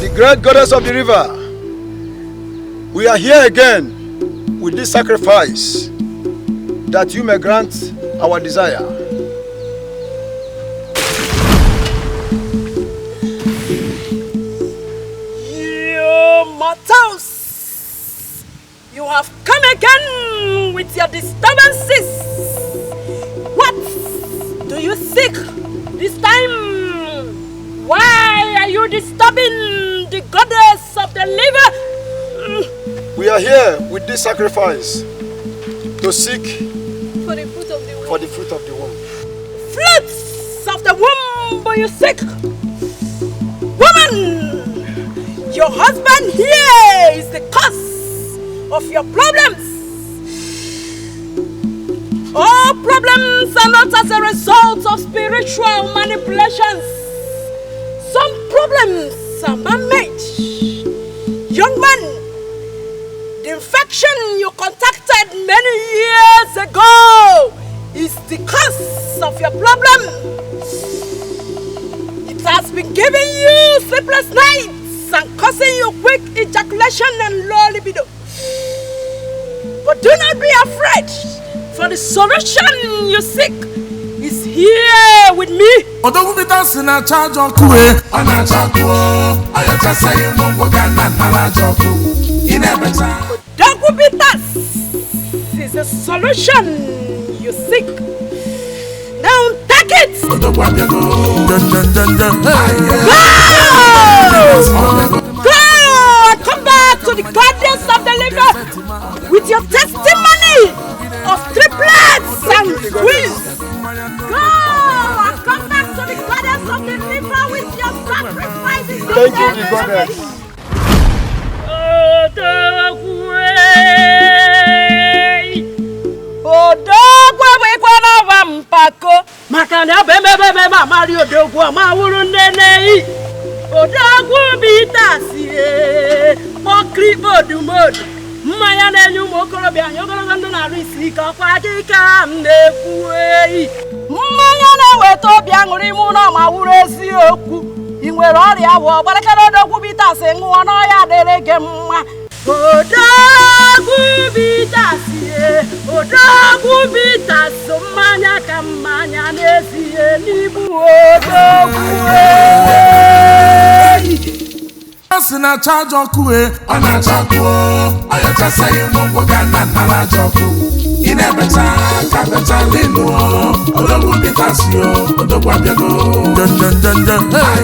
The great goddess of the river, we are here again with this sacrifice that you may grant our desire. You mortals, you have come again with your disturbances. What do you seek this time? Why are you disturbing the goddess of the river? We are here with this sacrifice to seek for the fruit of the womb. For the fruit of the womb. Fruits of the womb you seek. Woman, your husband here is the cause of your problems. All problems are not as a result of spiritual manipulations. Some problems are man-made. Young man, the infection you contacted many years ago is the cause of your problem. It has been giving you sleepless nights and causing you quick ejaculation and low libido. But do not be afraid, for the solution you seek is here with me. Odogwu Bitters na-acha ajọ ọkụ e. Ọ na-acha ọkụ o, ọ yọchasịghị ngwongwo ga na nnara ajọ ọkụ. Ị na-ebecha. Odogwu Bitters is the solution you seek. Now take it. Odogwu abịago. Njenjenjenjen, hey. Go! Go and come back to the goddess of the river with your testimony of triplets and twins. Go and come back to the goddess of the river with your sacrifices. Thank you, the goddess. Odogwu Odogwu abụghịkwa n'ọba mpako maka na ọ bụ emebe emebe amari odogwu ọma wụrụ nnene Odogwu Bitters kpọkiri odumodu mmanya na-enye ụmụ okorobịa anyị ogologo ndụ na-arụ isi ike ọkwa gị ka m na-ekwu eyi mmanya na-eweta obi aṅụrị ime ụlọ ma wụrụ eziokwu ị nwere ọrịa wụ ọgbarakara Odogwu Bitters ṅụọ n'ọya dịrị gị mma. Odogwu Bitters, Odogwu Bitters mmanya ka mmanya n'ezie n'igbu odogwu. Si na-acha ajọ ọkụ e. Ọ na-acha ọkụ o, ọ yọchasịghị ngwongwo ga na nnara ajọ ọkụ. Ị na-ebecha ka becha linu o, Odogwu Bitters o, Odogwu abịago. Njenjenjenjen, hey.